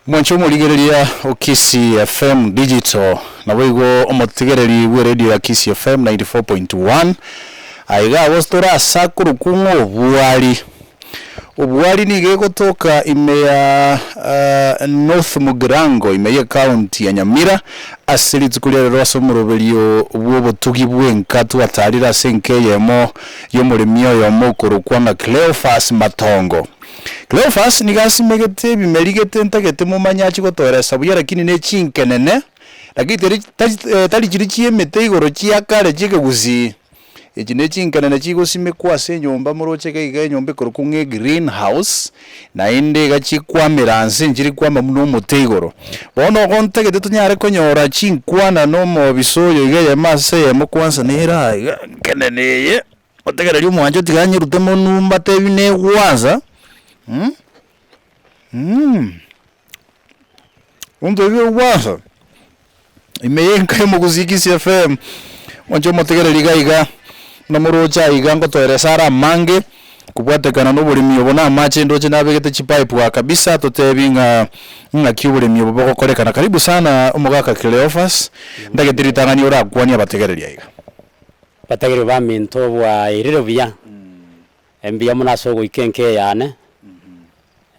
Mwanche omorigereria o Kisii FM Digital, naboigo omotegereri bw'eredio ya Kisii FM 94.1, aiga abwo tore ase akorokwa ng'a Obwari. Obwari nigo egotoka ime ya North Mugirango ime y'ecounty ya Nyamira, ase rituko ria rero ase omoroberio bw'obotugi bw'enka twatarire ase enka eyemo y'omoremi oyomo okorokwa ng'a Cleophas Matongo. Cleophas nigo asimegete ebimeri gete ntagete momanye achie gotoeresa buya lakini ne chinkenene, lakini teri tari tari chiria chi'emete igoro chia kare chi'ekegusii. Echi ne chinkenene chigosimekwa ase enyomba moroche iga iga enyomba ekorokwa ng'a egreen house, naende iga chikwamera nse nchiri kwama buna omote igoro. Bono igo ntagete tonyare konyora chinkwana na omobisa oyo iga eyemo ase eyemo kwanza nere aa iga nkenene eye, otegereria omwancho tiga anyerute monwe mbatebi negwansa Ontebie ogwansa, ime y'enka y'omogusii Kisii FM, mwanche omotegereri iga iga, buna moroche aiga ngotoeresa are amange, kobwatekana na oboremi obo na amache ndoche nabegete chipipe aa kabisa totebi ng'a ng'aki oboremi obo bogokorekana. Karibu sana omogaka Cleophas, ntagete ritang'ani orakwanie abategereri aiga. Abategereri baminto bwairire buya, mbuya mono ase ogoika enka eye yane.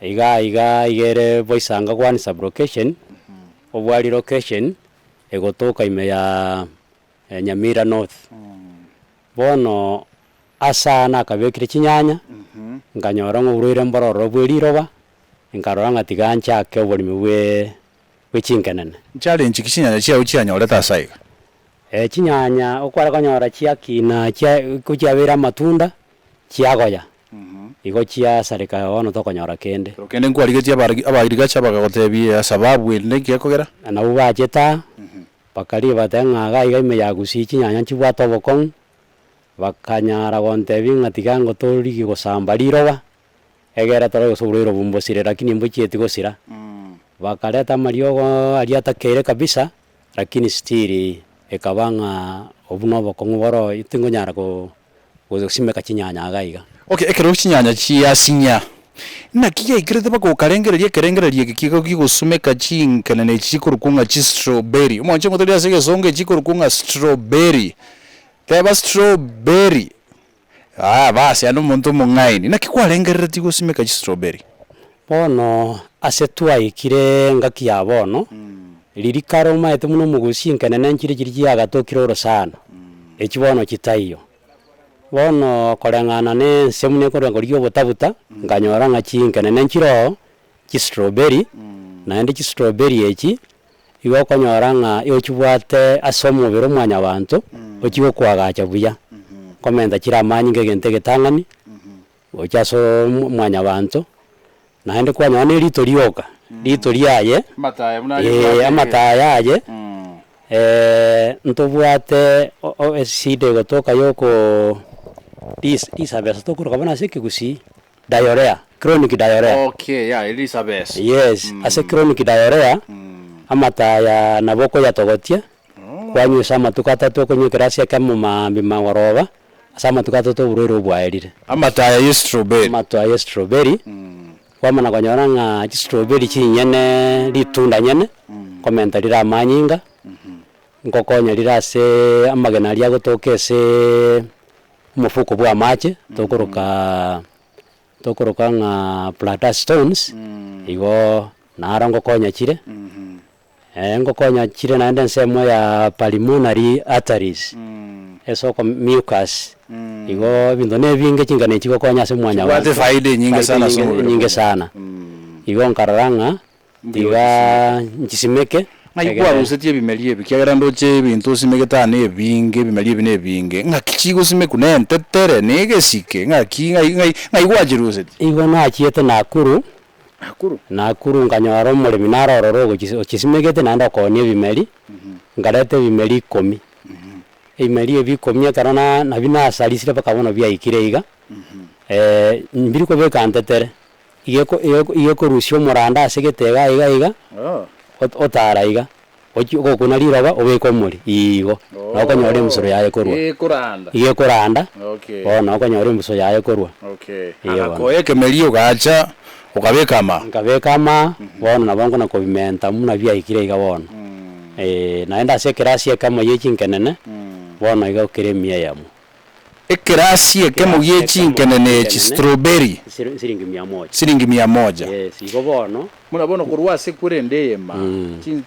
Iga iga iga ere Boisanga one sub location, Obwari location, egotoka ime ya Nyamira North. Bono ase aya nakabekire chinyanya, nkanyora ng'a oborwaire mboro ororo bwe riroba, nkarora ng'a tiga nchake oboremi bwe bwe chinkenene. Challenge ki chinyanya chiago chianyorete ase aiga? Chinyanya okware konyora chiakina chia ko chiabeire amatunda, chiagoya. Igo chiasareka bono tokonyora kende. Kero kende nkwarigetie abaarigachi abagagotebia esababu ende nki ekogera? Na nabwo bachete aa, bakaria bateba ng'a iga iga ime ya Gusii chinyanya nchibwate obokong'u, bakanyara gontebia ng'a tiga ngo torigie gosamba riroba, egere torore gose oborwaire obo mbosire lakini mbochieti gosira. Bakareta amariogo aria atakeire kabisa, lakini still ekaba ng'a obwo na obokong'u boroo tingonyara ko. gosimeka chinyanya iga iga. Okay, ekero chinyanya chiasinya, naki giaikerete mpaka okarengereria ekerengererio eke kigo kigosumeka chinkenene echi chikorokwa ng'a chistrawberry. Omwanche ngotebi ase egesongo echi chikorokwa ng'a strawberry. Teba strawberry, aya basi aye nomonto omong'aini. Naki kwarengereretie gosimeka chistrawberry? Bono ase twaikire engaki ya bono, riria kare omaete buna omogusi chinkenene nchire chiria chiagatokire orosana, echi bono chitaiyo. Bono koreng'ana na ense buna ekorwa korigia obotabuta, nkanyora ng'a chinkenene nchire oo, chistrawberry, naende chistrawberry echi, igo okonyora ng'a igo chibwate ase omobere o mwanyabanto, ochigokoagacha buya, nkomenta chire amanyinga egento egetang'ani. Gocha ase mwanyabanto, naende kwanyora ne rito rioka, rito riaye, ee amataya aye, ntobwate esida egotoka ya okoo ris risabesa tokoroka bono ase ekegusii, diarrhoea, chronic diarrhoea. Yes, ase chronic diarrhoea, amataya nabo okoyatogotia, kwanywa ase amatuko atato okonywa ekerasi ekemo maambia magoroba. Ase amatuko atato oborwaire obo bwaerire. Amato aya ye strawberry. Amato aya ye strawberry, kwamana konyora ng'a chistrawberry chinyene ritunda nyene, nkomenta rire amanyinga, nkokonya rire ase amagena aria agotoka ase omofuko bwa amache, tokoroka tokoroka ng'a bladder stones, igo naro ngokonya chire. Ngokonya chire naende ensemo ya pulmonary arteries, ase oko mucus, igo ebinto na ebinge chingano echi chigokonya ase Chibwate mwanyabanto, faida enyinge faida sana ase enyinge omobere enyinge bw'omonto. sana. Igo nkarora ng'a Mbuya tiga ochisimeke. nchisimeke, Ng'ai egere kwarusetie ebimeri ebi? Ekiagera ndoche ebinto osimegete aa na ebinge, ebimeri ebi na ebinge, ng'aki chigosimekwa? Na entetere, na egesike, ng'aki ng'ai ng'ai ng'ai gwachirusetie? Igo nachiete Nakuru, Nakuru? Nakuru nkanyora omoremi nare ororo ogochis ochisimegete naende okoonia ebimeri, nkareta ebimeri ikomi. Ebimeri ebi ikomi ekero na nabio nasarisire mpaka bono biaikire iga, mbiri kobeka ntetere, iga eko iga iga ekorusia omoranda ase gete iga iga iga, ot- otara iga, ochie gokuna riroba obeke omori igo, na okonyora embusuro yaye korwa. Ekoranda. Iga ekoranda, Okay. bono okonyora embuso yaye korwa. Okay. Eeh bono. Agakoa ekemeri ogacha. Okabeka amaa. Nkabeka amaa, bono nabo nkona kobimenta buna biaikire iga bono. Naende ase ekerasi ekemo ye chinkenene, bono iga kere emia eyemo. Ekerasi ekemo gie chinkenene echi, strawberry. Siringi mia moja. Siringi mia moja. Yes, igo bono. Buna bono korwa ase kwerende eyema,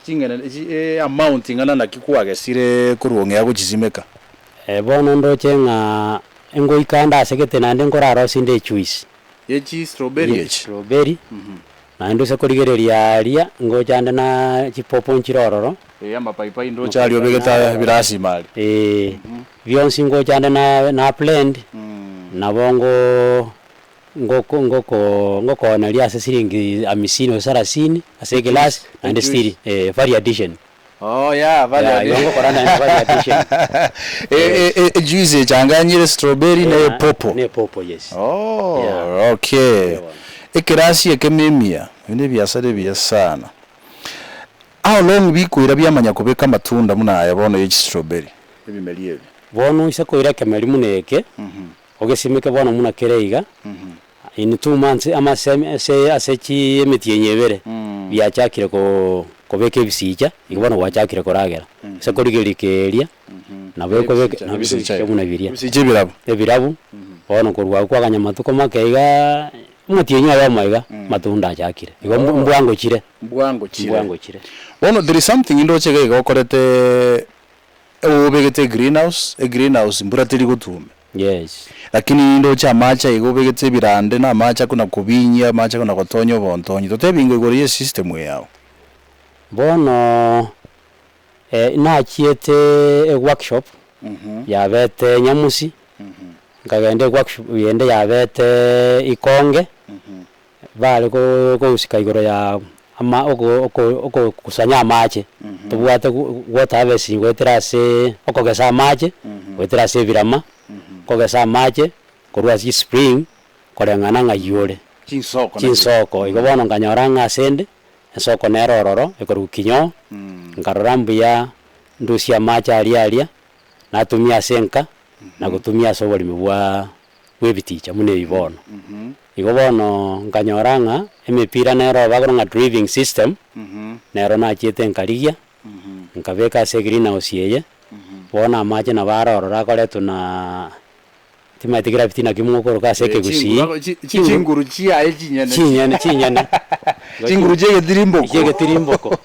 chingenene chi amount ing'ana naki kwagesire korwa ong'ea gochisimeka? Bono ndoche ng'a ngoika ande ase gete naende nkorarosie inde ejuice. Ye chi strawberry Ye echi? strawberry, naende ase korigereria aria, ngocha ande na chipopo nchire ororo. Ee, amapaipai ndoche aria obegete aya ebirasima aria. Ee, bionsi ngocha ande na na blend, nabo ngo ngoko ngoko ngokooneria ase siringi hamisini gose sarasini, ase eglass, naende still value addition. Oh yeah, value Yeah, igo addition. ngokora naende value addition. E- e- e- ejuice echanganyire strawberry na epopo. Na epopo, yes. Oh, Yeah. okay. Eeh bono. Ekerasi ekemo emiya, ebi ne ebiasara ebiya sana. How long bikoira biamanya kobeka amatunda buna aya bono ye chistrawberry, ebimeri ebi? Bono ase koira ekemeri buna eke, ogesimeke bono buna kere iga, In 2 months ama ase ase ase chi emetienyi ebere, biachakire koo kobeka ebisicha, igo bono gwachakire koragera. Ase korigereria keria, nabo ekobeka nabo Ebisicha ekobisicha buna biria. Ebisicha ebirabu. Ebirabu, bono korwa abwo kwaganya amatuko make igaa, omotienyi oyomo iga, amatunda achakire. Igo mbu mbwango chire. Mbwango chire. Mbwango chire. Bono there is something ndoche iga iga okorete obegete egreenhouse, egreenhouse mbura teri gotume. Yes. Lakini ndoche amache aiga obegete ebirande na amache akona kobinyia, amache akona gotonya obontonyi. Totebi ingo igoro ye system eye yao. Bono nachiete eworkshop yabete Nyamusi, nkagenda eworkshop yende yabete Ikonge. Bare kousika igoro ya ama oko oko okokusanya amache, tobwate water harvesting goetera ase okogesa amache, goetera ase ebirama, kogesa amache korwa ase chispring koreng'ana ng'ai ore. Chinsoko nachio. Chinsoko, igo bono nkanyora ng'a ase ende, ensoko nere ororo ekorwa Kinyoo, nkarora mbuya ndusie amache aria aria, natumia ase enka, na gotumia ase oboremi bwa bw'ebiticha buna ebi bono. Igo bono nkanyora ng'a emepira nero bagoro ng'a driving system, nero nachiete nkarigia, nkabeka ase egreenhouse eye, bono amache nabo are ororo akoretwa na timanyeti gravity naki mokoroka ase ekegusii, Chinguru chiaye chinyene. chinyene chinyene. Chinguru chia egetirimboko. Chia egetirimboko.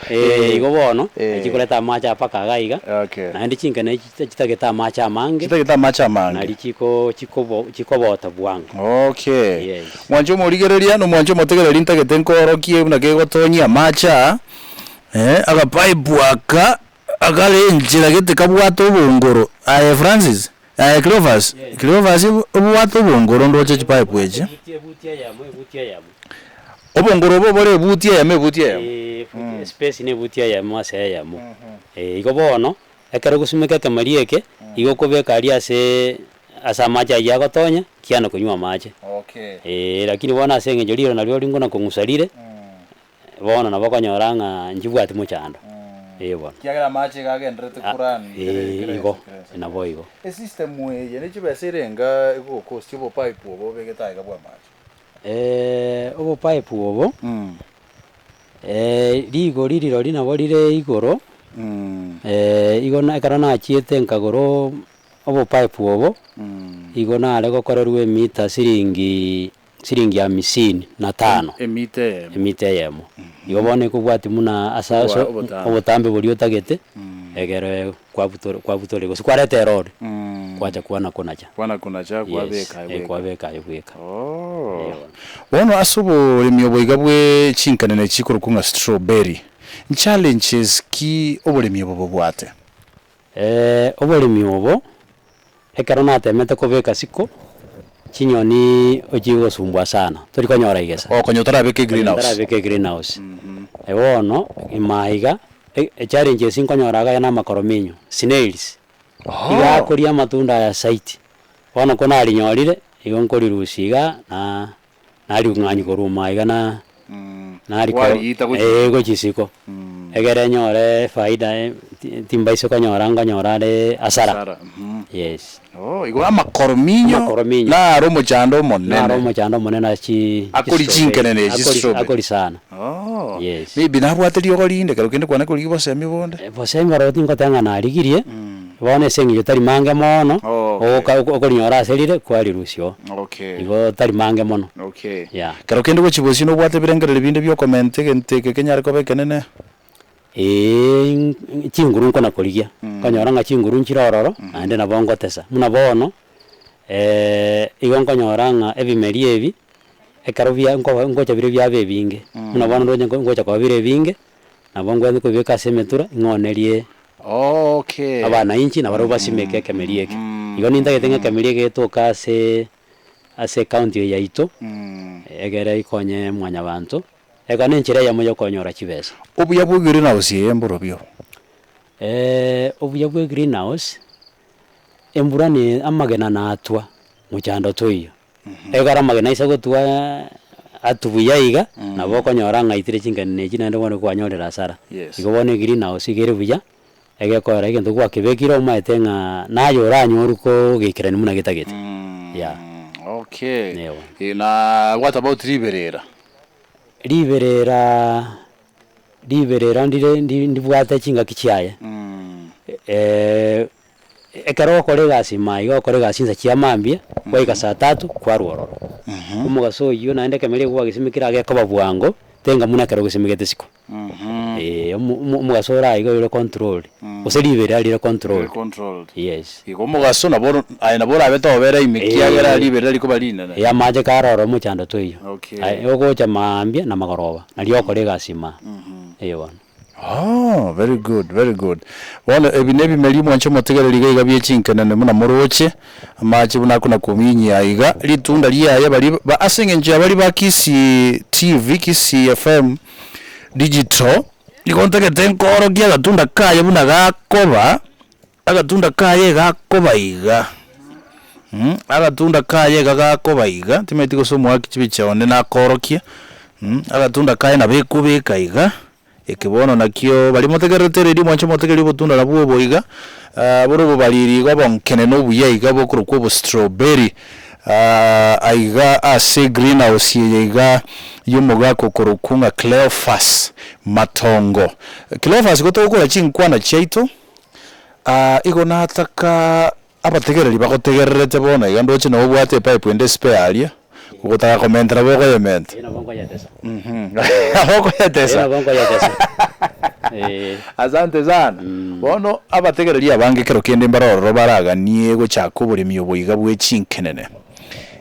Eh, igo bono, Eh. chikoreta amache aya mpaka iga iga, Okay. naende chinkene echi chitagete amache amange, Chitagete amache amange. nari chiko chikobo chikobota bwango. Okay. Yes. Mwanche omorigereria na omwanche omotegereri ntagete nkoorokie buna kegotonyia amache aa, eh, agapipe aka akare enchera gete kabwate obongoro. Aye Francis, aye Cleophas, Cleophas obwate obongoro ndoche chipipe echi. Ebuti ebuti eyemo ebuti eyemo. Obongoro obo bore ebuti eyemo ebuti eyemo. Eeh espace na ebuti eyemo ase eyemo. Igo bono, ekero ogosimeka ekemeri eke, igo okobeka aria aseee ase amache aywo agotonya, kiana konywa amache. Okay. Eeh lakini bono ase eng'encho riro nario ring'o na kong'usa rire, bono nabo okonyora ng'a nchibwati mochando, eh bono. Ekiagera amache iga agenderete korani Eeh igo, nabo igo. Esystem eye ne chibesa ere enga egokosti obopipe obo obegete aiga bwa amache? Obopipe obo, rigori rirorio nabo rire igoro, igo na ekero nachiete nkagora obopipe obo, igo nare gokorerwa emita siringi siringi hamsini na tano, Emita eyemo. emita eyemo. Igo bono ekobwatia buna ase ase Obotambe. obotambe boria otagete, egere kwabutora kwabutoria gose kwareta erori, kwacha kwana konacha. Kwana konacha Yes, kwabeka aye eh, bweka. kwabeka aye bweka. Oh. Eh, bono. Bono ase oboremi obo iga bwe chinkanene chikorokwa ng'a strawberry, nchallenges ki oboremi obo bobwate? Oboremi obo, ekero natemete kobeka siko, chinyoni ochigosumbua sana, tori konyora igesa. Oh, konya otarabeka egreenhouse. Ntarabeka egreenhouse. Bono, ime aiga, echallenges nkonyora iga na amakorominyo, snails, iga akoria amatunda aya zaidi. Bono ko narinyorire, igo nkorirusia iga, na nariung'ania korwa ime aiga na nariko Kwariita gochia eh gochia isiko, egere nyore efaida timbaisa konyora nkonyora are hasara. Hasara, mhm. Yes. Oh, igo amakorominyo Amakorominyo. naro omochando omonene. Naro omochando omonene ase chi Akori chistrawberry. chinkenene echi Akori strawberry. akori sana. Oh, Yes. maybe nabwate riogo rinde kero kende kwane korigia obosemi bonde. Bosemi barobwo tingoteba ng'a narigirie, bono ase eng'encho tari mange mono, Okay. ogoka okorinyora ase rire kwarirusia oo. Okay. Igo tari mange mono. Okay. Yeah. Kero kende gochia bosio nobwate ebirengererio binde biokomenta egento eke kenyare koba ekenene? Eeh chinguru nkona korigia, nkonyora ng'a chinguru nchire ororo, naende nabo ngotesa. Buna bono, igo nkonyora ng'a ebimeri ebi, ekero bia nkoba ngocha bire biaba ebinge, buna bono ndoche ngocha koba bire ebinge, nabo ngwenerete kobibeka ase emetura, ng'onerie Okay. abanainchi nabarabwo basimeke ekemeri eke. Igo nintagete ng'a ekemeri eke getoke aseee ase ecounty eye yaito, egere ikonye mwanyabanto. Eka nenchera eyemo y'okonyora chibesa. Obuya bwe greenhouse eye mborobio? Obuya bwe greenhouse, embura ne amagena natwa, mochando toiyo. Ekero amagena aisa gotwa atwa buya iga, nabo okonyora ng'a aitire chingenene echi naende bono kwanyorire hasara. Yes. Igo bono egreenhouse iga ere buya, egekora egento gwakebekire omanyete ng'a naye oranyorwe kogeikerani buna getagete, yeah. Okay. Ewa. Na what about riberera? Riberera, riberera ndire ndi ndibwate chingaki chiaye, ekero ogokora egasi ime iga ogokora egasi chinsa chia mambia, kwaika saa tatu kwarwa ororo. Omogaso oywo naende ekemeri ekio gwagesimekire agekoba bwango, tenga buna ekero ogesimegete isiko. Omo omo omogaso ore aiga ore controlled, gose riberera rire controlled, yes. Igo omogaso nabo oro aye nabo orabe tobera ime ekiagera riberera rikoba rinene. Ee amache kare ororo omochando toiyo. Okay. Aye ogocha maambia na magoroba, nario okora egasi imaa. Eeh bono. Oh, very good, very good. Bono ebi na ebimeri mwanche motegereri iga iga bie chinkenene buna moroche, amache buna akona kominyia iga, ritunda riaye baria ba ase eng'encho ya baria ba Kisii TV, Kisii FM Digital, nigo ntagete nkoorokie agatunda kaye buna gakoba. Agatunda kaye gakoba iga, agatunda kaye iga gakoba iga, timanyeti gose omoaki chibicha one nakorokia, agatunda kaye nabo ekobeka iga, eke bono nakio baria motegererete eredio mwanche motegererie obotunda nabwo obo iga, bore obobariri iga obonkenene obuya iga bokorokwa obostrawberry, aiga ase egreenhouse eye iga ya omogaka okorokwa ng'a Cleophas Matongo. Cleophas igo togokora chinkwana chiaito. Igo nataka abategereri bagotegererete bono iga ndoche nabo obwate epipe ende espare aria, ogotaka komenta nabo okoyementa. Eeh nabo nkoyetesa. Nabo okoyetesa. Eeh nabo nkoyetesa. Eeh. Asante sana. Bono abategereri abange ekero kende mbare ororo baraganie gochaka oboremi obo iga bwe chinkenene.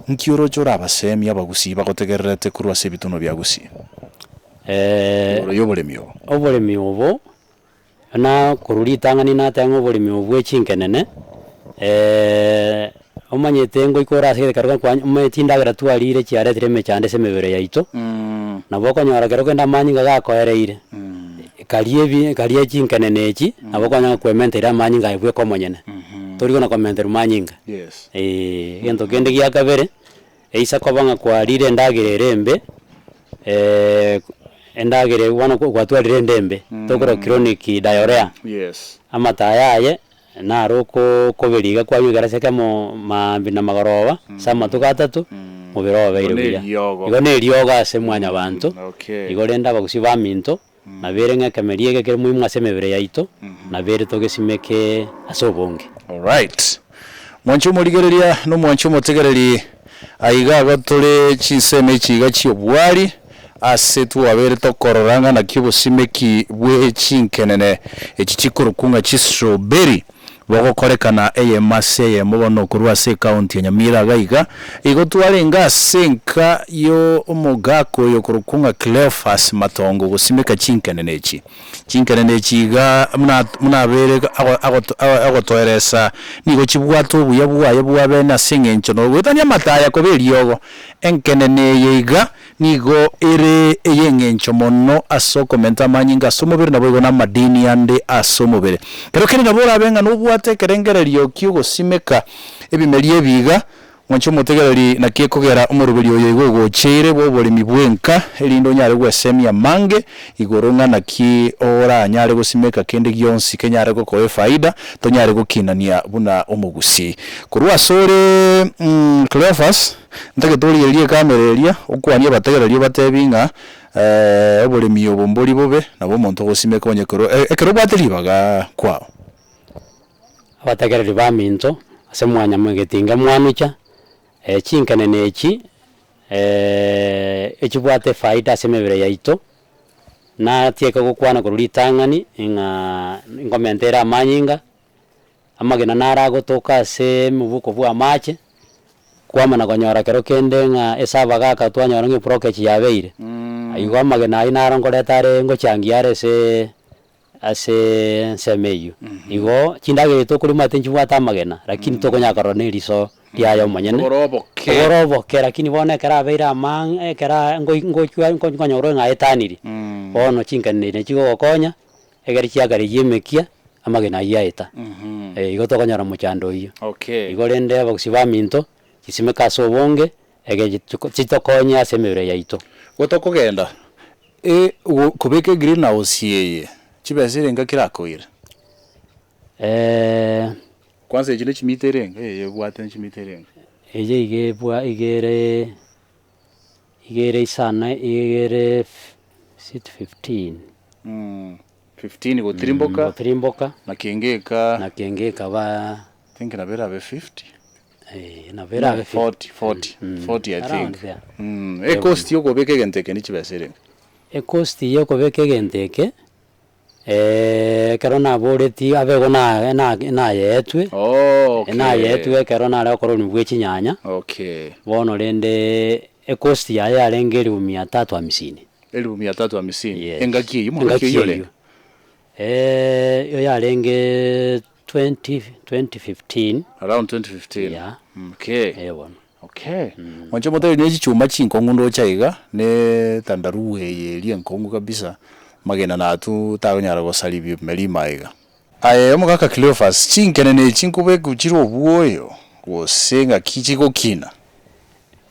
Nki oroche orabasemie abagusii bagotegererete korwa ase ebitunwa bia Gusii? Igoro ya oboremi obo. Oboremi obo. Na korwa ritang'ani nateba ng'a oboremi obo bwe chinkenene, omanyete ngoika ore ase ekero kwa omanyete chindagera twarire chiaretire emechando ase emebere yaito, nabo okonyora kero kende amanyinga gakoereire, karia ebi karia chinkenene echi, nabo okonyora ng'a kwementeire amanyinga aye bweka omonyene, tori kona komenterwa manyinga, Yes. Egento kende gia kabere, eisa koba ng'a kwarire endagera ere embe. Endagera eywo bono gwatwarire ende embe, tokoroka chronic diarrhea, Yes. amataya aye naro okoberia iga kwanywa ekerasi ekemo maambia na magoroba ase amatuko atato, mobere obeire Igo buya. neriogo. Igo neriogo ase mwanyabanto, Okay. igo rende abagusii baminto, nabo ere ng'a ekemeri eke kere muhimu ase emebere yaito, nabo ere togesimeke ase obonge. Alright. Mwanche omorigereria na omwanche omotegereri aiga igo tore chinsemo echi iga chi'obwari, ase twabeire tokorora ng'a naki obosimeki bwe chinkenene echi chikorokwa ng'a chistrawberry bogokorekana eyemo ase eyemo bono korwa ase ecounty ya Nyamira iga iga. Igo twarenge ase enka yo omogaka oyo okorokwa ng'a Cleophas Matongo gosimeka chinkenene echi. Chinkenene echi iga buna buna abeire agotoeresa nigo chibwate obuya bwaye bwa bene ase eng'encho nogoetania amataya koba eriogo. Enkenene eye iga nigo ere ey'eng'encho mono ase okomenta amanyinga ase omobere naboigo na amadini ande ase omobere. Kero kende nabo orabe ng'a nobwate ekerengererio ki'ogosimeka ebimeri ebi iga. Mwanche omotegereri, naki ekogera omoroberi oyo igo ogocheire bw'oboremi bw'enka, erinde onyare gwesemia amange igoro ng'a naki oranyare gosimeka kende gionsi kenyare gokoa efaida, tonyare gokinania buna omogusii. Korwa asore Cleophas, ntagete origererie ekamera eria, okwanie abategereri obatebi ng'a oboremi obo mbori bobe, nabo omonto ogosimeka onye korwa ekero obwate ribaga kwao. Abategereri baminto, ase mwanyamogetinga mwanucha, chinkenene echi echibwate efaida ase emebere yaito, natieke gokwana korwa ritang'ani ng'a nkomenta ere amanyinga, amagena naro agotoka ase omobuko bwa amache, kwamana konyora kero kende ng'a ase abagaka twanyora ng'a eblockage yabeire, igo amagena aywo naro nkoreta are ngochangia are aseee Ase ensemo eyio. Igo chindagera echi tokorima ati nchibwate amagena, lakini tokonyara korora na eriso riaye omonyene. Oboro oboke. Oboro oboke, lakini bono ekero abeire amang'e ekero aa ngoi ngochwa nko nkonyora ng'a aetaniri, bono chinkenene echi chigogokonya, ekero chiakareyia emekia, amagena ayio aeta. Igo tokonyora mochando oyio. Okay. Igo rende abagusii baminto, chisimeke ase obonge, egere chitokonye ase emebere yaito. Igo tokogenda, Kobeka egreenhouse eye, chibesa erenga kerakoire? Kwanza echi ne chimita erenga? Eye ebwate ne chimita erenga? Eye iga ebwa iga ere iga ere isano iga ere is it 15. 15 gotirimboka. Gotirimboka. Na kenge eka. Na kenge ekaba. I think nabo erabe 50. Eh, nabo erabe 40, 40, 40 I think. Ecost ya okobeka egento eke ne chibesa erenge? Ecost ya okobeka egento eke, ekero naboretie abe igo na- na- nayeetwe, Oh, okay. nayeetwe ekero nare gokora oboremi bwa echinyanya, Okay. bono rende ecost yaye yarenge elifu mia tatu hamsini. Elifu mia tatu hamsini? Yes. Engaki eyio, mwaka Engaki ki oyio orenge? eyio. Eyio yarenge 20 2015. Around 2015? Yeah. Okay. Eh bono. Okay. Mwanche motebi ne chichuma chinkong'u ndoche aiga, ne tandarua eye eria enkong'u kabisa, magena natwo tagonyara gosaria bimeri ime aiga. Aye omogaka Cleophas, chinkenene echi nkobeku chire obwoyo, gose ng'aki chigokina?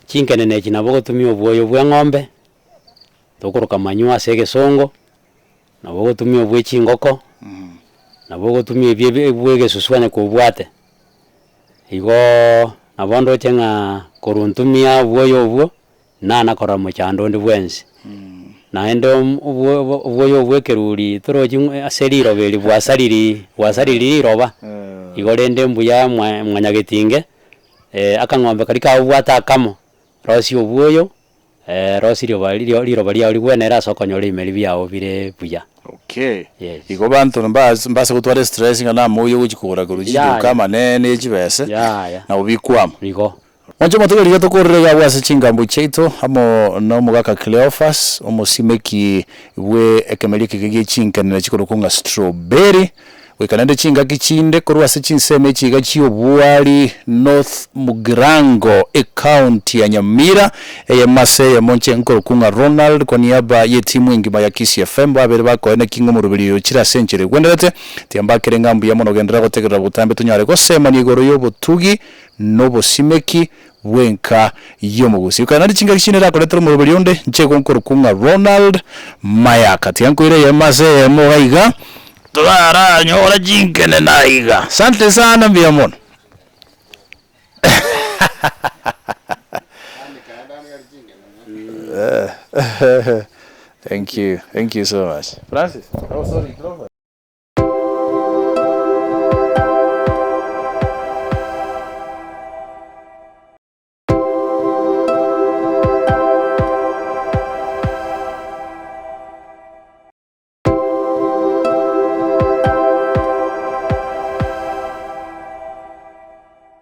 Chinkenene echi nabo ogotumia obwoyo bwa eng'ombe, tokoroka manure ase egesongo, Nabo ogotumia obwe chingoko, nabo ogotumia ebi ebi bwa egesusu onye kobwate. Igoooo nabo ndoche ng'a korwa ntumia obwoyo obwo, nana korora mochando onde bwensi. Naende omo obwo obwoyo bwa ekeruri torochi ng'a ase riroba eri bwasariri bwasariri riroba, igo rende mbuya mwa mwanyagetinge, akang'ombe karia kabobwate akamo, rosia obwoyo. Rosia rioba riria riroba riao rigwenere ase okonyora ebimeri biao bire buya. Okay. Yes. Igo banto mbas mbase gotwara estress ng'a namoyia ogochia kogora korwa Yaya. chiduka amanene ye chibese, Yaya. nabo bikwama. Igo. Mwanche omotegereri iga tokorire iga abwo ase chingambo chiaito amo na omogaka Cleophas, omosimeki bwe ekemeri ekeke gie chinkenene chikorokwa ng'a strawberry. Goika naende chingaki chinde korwa ase chinsemo echi iga chi'oboari North Mugirango, ecounty ya Nyamira, eyemo ase eyemo inche nkorokwa ng'a Ronald kwa niaba y'etimu engima ya Kisii FM babere bakoeneki ng'a omoroberi oyo ochire ase enchera egwenerete. Tiambakere ng'a mbuya mono genderera gotegerera botambe tonyare gosemania igoro y'obotugi nobosimeki bw'enka y'omogusii. Goika naende chingaki chinde nakoretera omoroberi onde, inche igo nkorokwa ng'a Ronald Mayaka. Tiga nkoire eyemo ase eyemo iga iga, toraranyora chinkenene aiga. Asante sana mbuya mono. Thank you, thank you so much. Francis, oh sorry, Cleophas.